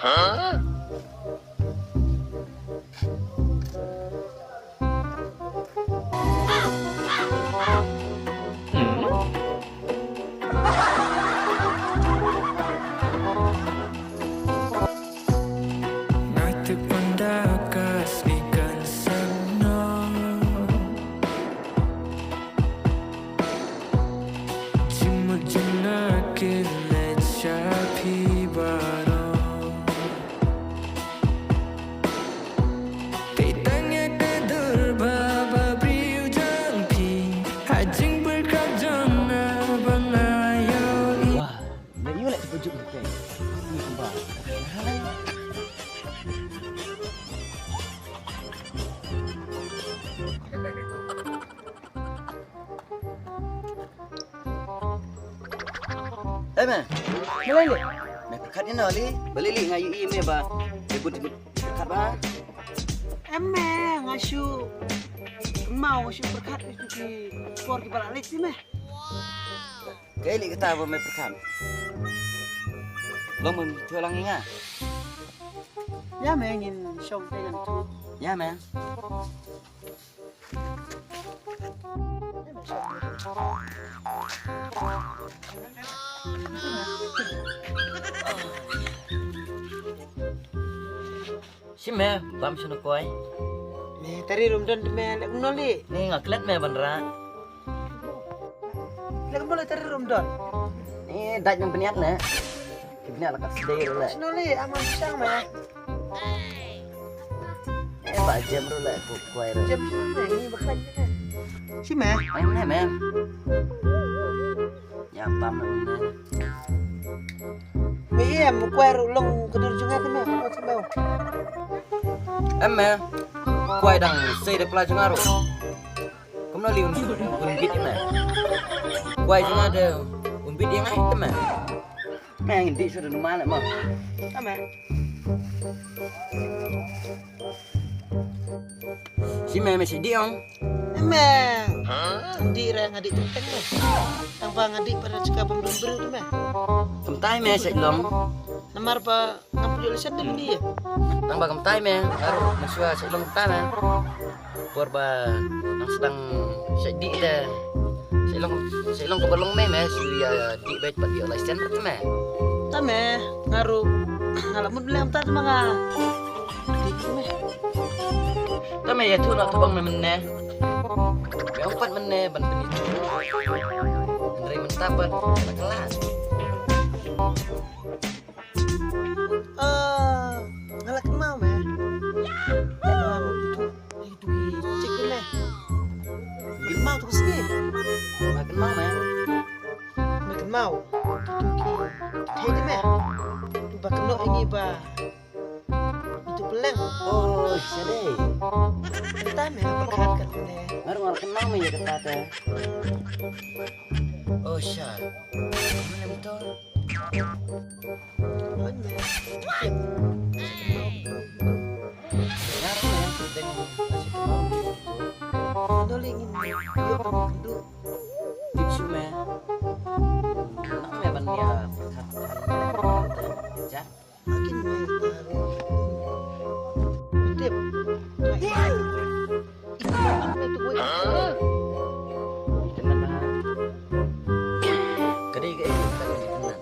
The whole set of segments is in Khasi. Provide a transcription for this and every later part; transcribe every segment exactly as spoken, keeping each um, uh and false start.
Nai te panda ka snikan sano. Jingmut jingna kin leit sha phi baroh. Te tang ïa ka dur ba ba briew jong phi ha jingpyrkhat jong nga ba nga ïohi. Wah, me ïoh leh tu bujuk ni kai. Ni kumba. Eh, me. Me lai leh. Me pyrkhat ïa no li? Balei leh nga ïohi me ba. Me bun bun pyrkhat ba. Em me, nga shu. Mau shu pyrkhat ïa ki por kiba la leit ïa me. Kaei leh kata ba me pyrkhat? Long me ïathuh lang ïa nga. Ïa me, ngin shong te ngan ïathuh. Ïa me. Shi me, bam shano koi. Me tari rum don me lek noli. Ni nga klet me ban ra. Lek noli tari rum don. Ni daj nang peniat ne. Peniat la kat sedai ru le. Noli, aman shang me. Eh, ba jem ru le, ku kuai ru. Jem ru le, ni ba khlaiñ ne. Shi me? Ai, ne, me. Ya, pam na me. Me, em, kuai ru long ka dur jong nga te me, ka dur jong nga. Em, me. Kuai dang sei da pla jong nga ru. Kumno li un, un bit me. Kuai jong nga de, un bit ïa nga te me. Me ngin dih shuh da numar leh mo. Tama. Shi me me shi dih ong. Me. Dih re nga dih teng teng me. Tang ba nga dih para chika bam dum bru me. Kumtai me shi long. Namar ba ngam pynlong lesen dih dih. Tang ba kumtai me. Baru maswa shi long kumtai me. Por ba nang sdang sha dih te. Sha long, sha long kaba long me me shu ïa dih beit pat ïa license te me. Te me, nga ruh nga la mut lem ta te ma nga. Dih te me. Te me ïathuh noh tubang me mynne. Me ong pat mynne ban pynïathuh. Hynrei mynta pat la kylla. Ah, nga la kynmaw me. Ah, itu, itu ki chik me. Kynmaw tu ka sngi. Nga kynmaw me. Nga kynmaw. Itu ki thei te me. Tu ba kynnoh ïa ngi ba itu pylleng. Oh, shadei. Kata me, pyrkhat kat me. Nga ruh nga la kynmaw me ïa kata te. Oh, sha. Mana betul? Ka dei kaei kata ka itynnad?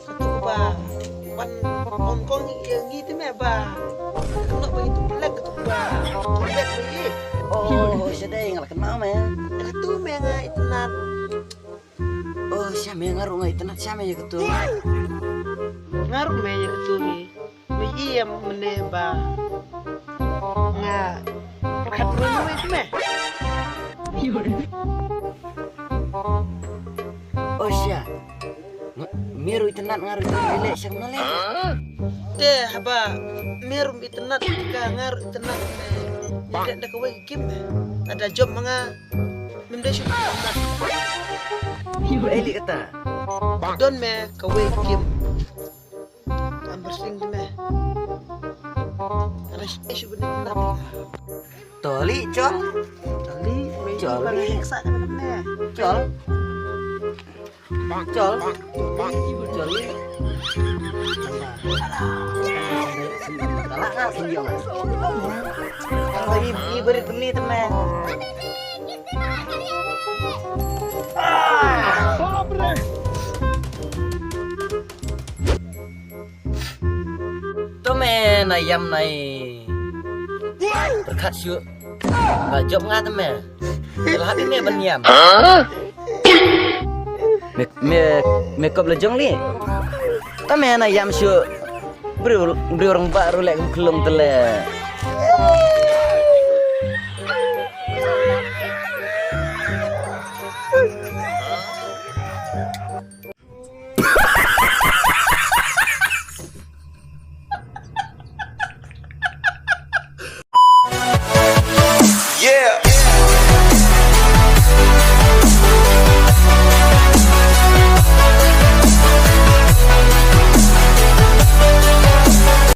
Kato ba wan ong kong ïa ngi te me ba. Kano ba itu pelek kato ba. Pelek lagi. Oh, shadei nga la kynmaw me. Kato me nga itynnad. Oh, sha me nga ruh nga itynnad sha me ïa kato. Nga ruh me ïa kato me. Me ïa mynne ba nga pyrkhat ruh me te me. Oh, sha. Nga, me ruh itynnad nga ruh itynnad leh sha nga leh. Te haba me ruh itynnad ka nga ruh itynnad me. Ïa da kawei ka kim me. Ada job ma nga. Mem dei shu itynnad. Ei li kata. Don me kawei ka kim. Amber sing me. Ada shu shu benda benda. Toli chol. Toli. Chol. Bang eksa kan me. Chol. Chol. Chol. Kalak nga sendiri. Kalau i i beri temni temen. To me na yam nai. Berkat syu. Ba jop nga te me. Telah bi me ban yam. Me me me kop le jong li. To me na yam syu. Bri bri orang ba ru lek kelung tele.